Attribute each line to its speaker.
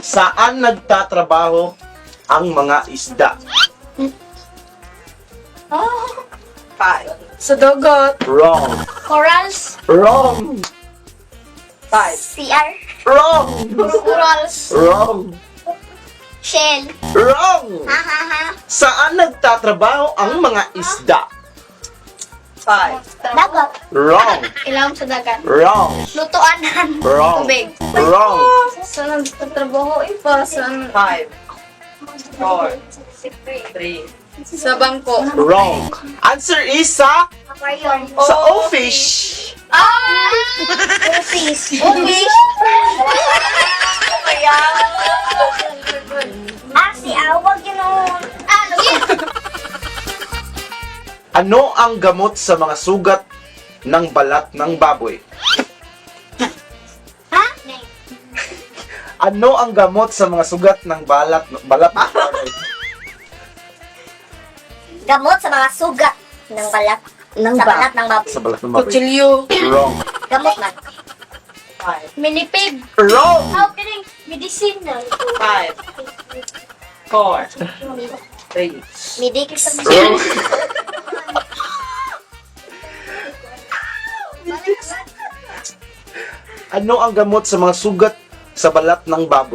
Speaker 1: Saan nagtatrabaho ang mga isda?
Speaker 2: Oh.
Speaker 3: 5,
Speaker 2: Sa dagat.
Speaker 1: Wrong.
Speaker 4: Corals.
Speaker 1: Wrong.
Speaker 3: 5,
Speaker 4: CR.
Speaker 1: Wrong.
Speaker 4: Corals.
Speaker 1: Wrong.
Speaker 4: Shell.
Speaker 1: Wrong.
Speaker 4: Ha ha ha.
Speaker 1: Saan nagtatrabaho ang mga isda?
Speaker 3: 5,
Speaker 4: Dagat.
Speaker 1: Wrong.
Speaker 4: Ilawom sa dagat.
Speaker 1: Wrong.
Speaker 4: Lutuanan.
Speaker 1: Wrong.
Speaker 4: Tubig.
Speaker 1: Wrong.
Speaker 2: Saan nagtatrabaho iba? Saan?
Speaker 3: 5, 4, 3,
Speaker 2: Sa bangko.
Speaker 1: Wrong. Answer is sa
Speaker 4: Aquarium.
Speaker 1: sa office.
Speaker 4: Ah! Office. Office.
Speaker 3: Kaya,
Speaker 4: Ah, si Awag yun oh. Ah, lagi.
Speaker 1: Ano ang gamot sa mga sugat ng balat ng baboy?
Speaker 4: Ha?
Speaker 1: Ano ang gamot sa mga sugat ng balat ng baboy?
Speaker 4: Gamot sa mga sugat ng balat.
Speaker 5: Ng
Speaker 4: Sa
Speaker 5: ba?
Speaker 4: balat ng baboy.
Speaker 1: Sa balat ng baboy.
Speaker 2: Kutsilyo.
Speaker 1: Wrong.
Speaker 4: Gamot man.
Speaker 3: 5,
Speaker 4: Minipig.
Speaker 1: Wrong.
Speaker 4: How kidding? Medicinal.
Speaker 3: 5, 4, 3,
Speaker 4: Medic.
Speaker 1: Wrong. Ano ang gamot sa mga sugat sa balat ng baboy?